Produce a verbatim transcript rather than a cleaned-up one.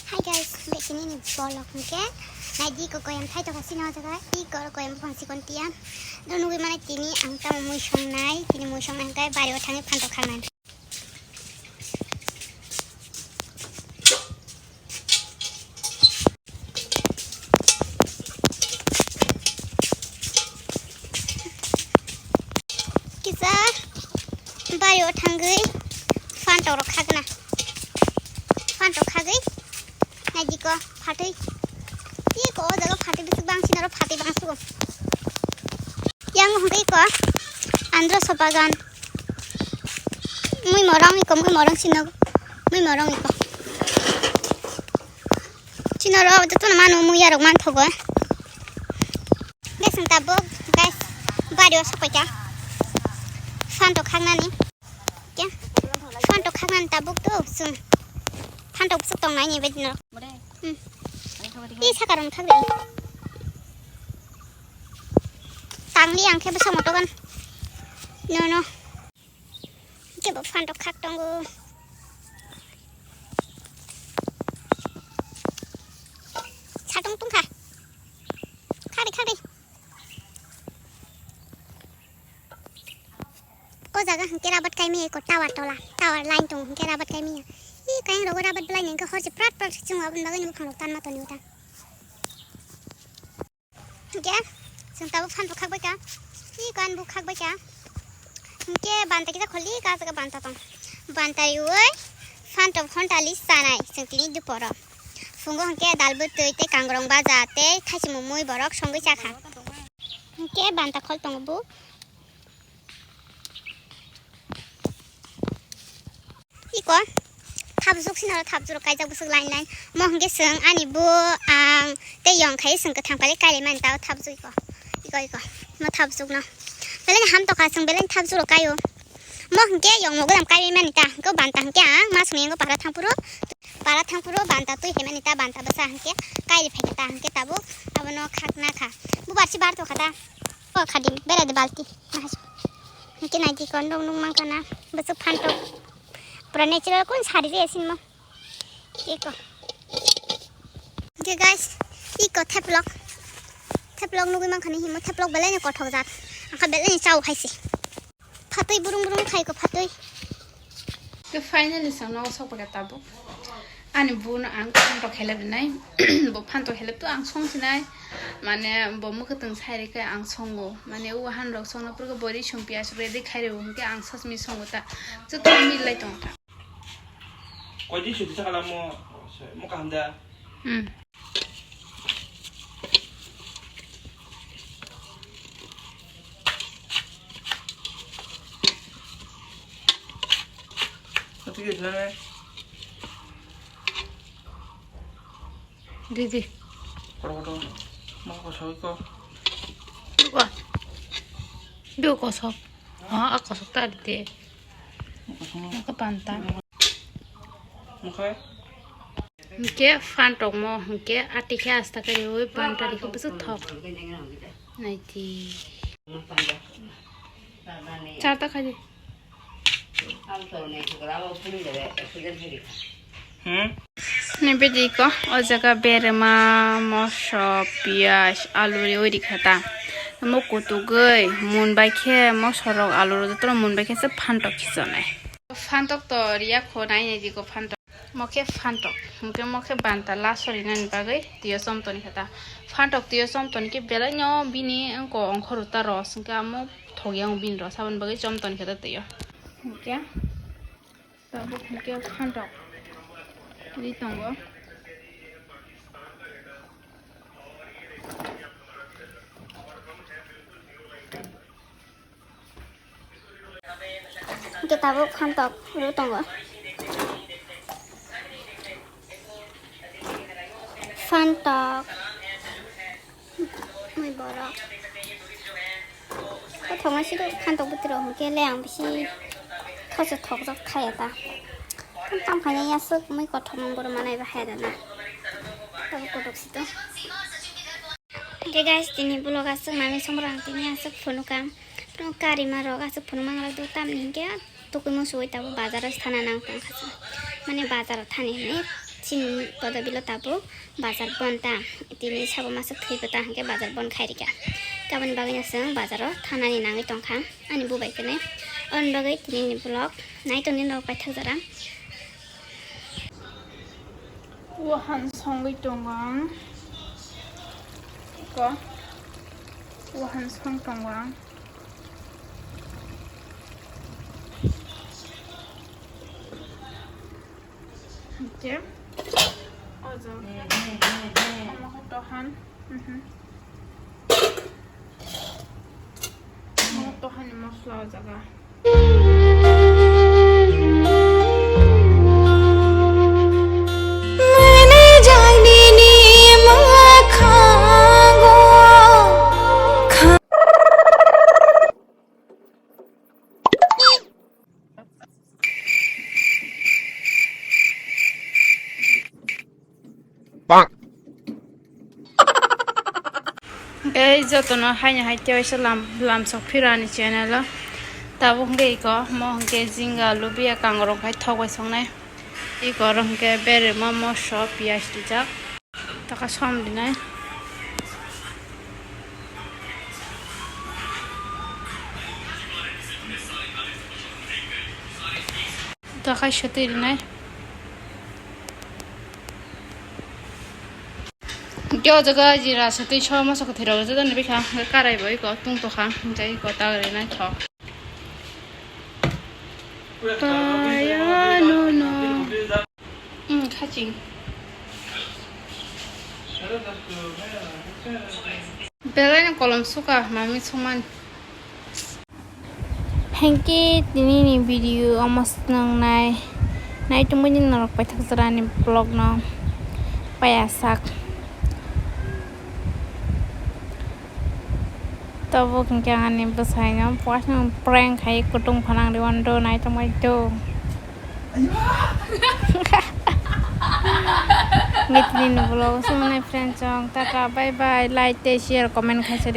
Hi guys, bechini ni vlog hwnkhe naidi ko koyam thai tongkha sini o jaga, i ko koyam buphang sikon tiya. Do nugwi mane tini ang tamo mui songnai, tini mui songnai hwnkhe bari o thangwi phantok khangnai. Kisa bari o thangwi phantok rok khagna. Phantok khagwi naidi ko phatwi. Iko o jaga phatwi bisik bang sini oro phatwi bang sugo. Yang hwnkhe iko andro sopagan. Mui morong iko, mui morong sino. Mui morong iko. Sino ro jotono mano mui yarok manthogo. Guys, ang tabuk, guys, bari o sopaikha. Phantok khagnani. Kya? Phantok khagnani tabuk to, sung. Phantok bwswk tongnai ni bedino. Hmm. I sakaron khagri. Tangli ang khe bwsa motogan. No, no. Kebo phantok khak tongo. Satung tungkha. Khagri, khagri. O jaga hwnkhe rabat kaimaya eko tower tola, tower line tongo hwnkhe rabat kaimaya. I kayang rogo rabat belai ni hwnkhe hor se prat prat se chwngo, aboni bagwi ni buphang rok tanma toni uta. Hwnkhe chwng tabuk phantok khak baikha. I kan bu khak baikha. Hwnkhe banta kisa kholi ka jaga banta tong. Banta riui phantok hontali sanai chwng tini duporo. Phungo hwnkhe dal bwtwi tei kangrong baja tei thaisi mumui borok songwi chakha. Hwnkhe banta khol tongo bu. Iko thapjwk sinaro thapjwk rok kaijak bwswk line line. Mo hwnkhe chwng ani bu ang tei yong khai chwng kwthang pali kailaimani tao thapjwk iko. Iko iko mo thapjwk no. Belai ham tokha chwng belai thapjwk rok kaio. Mo hwnkhe yong mo gwnam kailaimani ta hwnkhe banta hwnkhe ang ma songni yango para thangphuru. Para thangphuru banta twi haimani ta banta bwsa hwnkhe kairi phaikha ta hwnkhe tabuk abono khakna kha. Bubar si bar tokha ta. O khadi bera de balti. Hwnkhe naidi ko nung nung mankha na bwswk phantok. Pura natural kun sari je sinmo. Eko. Hwnkhe guys, iko theplok. Theplok nugwi mankha ni himo theplok belai ni kothok jat. Angkha belai ni chao khaisi. Phatwi burung burung khai ko phatwi. Ke finally sang no sok paga tabuk. Ani bu no ang phantok helep nai. Bo phantok helep to ang song sinai. Mane bo mukha tong sai re ke ang songo. Mane u han rok song no purgo bori song pias ready khai re hwnkhe ang sasmi songo ta. Joto mil lai tong ta. Koi din sudi sakala mo, mo kaham da? Hmm. Didi. Kotor kotor. Mo kosok ko. Duko. Duko kosok. Ha, a kosok ta dite. Mo kosok. Mo ko panta. Mo ko. Hwnkhe phantok mo hwnkhe ati khe asta khe riui panta rikhe bwswk thok. Naiti. Charta khaidi. Hmm? Ni bidi ko o jaga berema, moso, piyaj, alu riui rikha ta. Mo kutugwi mun bai khe moso rok alu rok jotono mun bai khe se phantok khichonai. Phantok to riya kho nai nai di ko phantok. Mo khe phantok, hwnkhe mo khe banta laso rinani bagwi twiyo chom toni khe ta. Phantok twiyo chom toni khe belai no bini wngko ongkhorok ta ros, hwnkhe amo thok yang bini ros, aboni bagwi chom toni khe ta twiyo. Hwnkhe tabuk hwnkhe phantok ri tongo. Hwnkhe tabuk phantok rw tongo. Phantok. Mui borok. Kothoma siro phantok bwtwi rok hwnkhe le ang bisi thoso thokjak thaya ta. Tam khaina yaswk mui kothoma borok manai bahai rana. Tabuk kotok sito. Hwnkhe guys, tini vlog aswk manwi song rang tini aswk phunukha. Karima rok aswk phunuk manglak do tamni hwnkhe tukui musuwi tabuk bazaro thana nang tongkha. Mane bazaro thani hinwi Chini podobilo tabuk bazar bon ta, tini sabo masuk thwibo ta hwnkhe bazar bon khairika. Aboni bagwino chwng bazaro thanani nangwi tongkha ani bubai kwnwi. Aboni bagwi tinini vlog naitongni norok paithak jora. Wahan songwi tongo ang. Iko. Wahan song tongo ang. Oke. Ojo. Omo khe tohan. Mhm. Omo tohan ni mosla o jaga. Hwnkhe jotono haino hai tewaisa lam lamsok phiro ani channel o. Tabuk hwnkhe iko mo hwnkhe jinga lubia kangrok hai thok bai songnai. Iko oro hwnkhe berema moso piyaj rijak. Taka som dinai. Taka sotwi rinai. Hwnkhe o jaga jira sotwi so moso kwthwi rok jotoni bwkha hwnkhe karai bo iko tungtokha hwnkhe iko tak rinai thok. Paya no no. Hmm, khaching. Belai no kolom suka, mami suman. Hwnkhe tini ni video omo swnang nai. Naitugmani norok paithak jora ni vlog no paya sak. Tabuk hwnkhe ani bwsai no prank khai kutung phanang rw do naitugmani do. Mitni ni vlog swngnai friend chong. Tata, bye bye. Like tei share, comment khai se.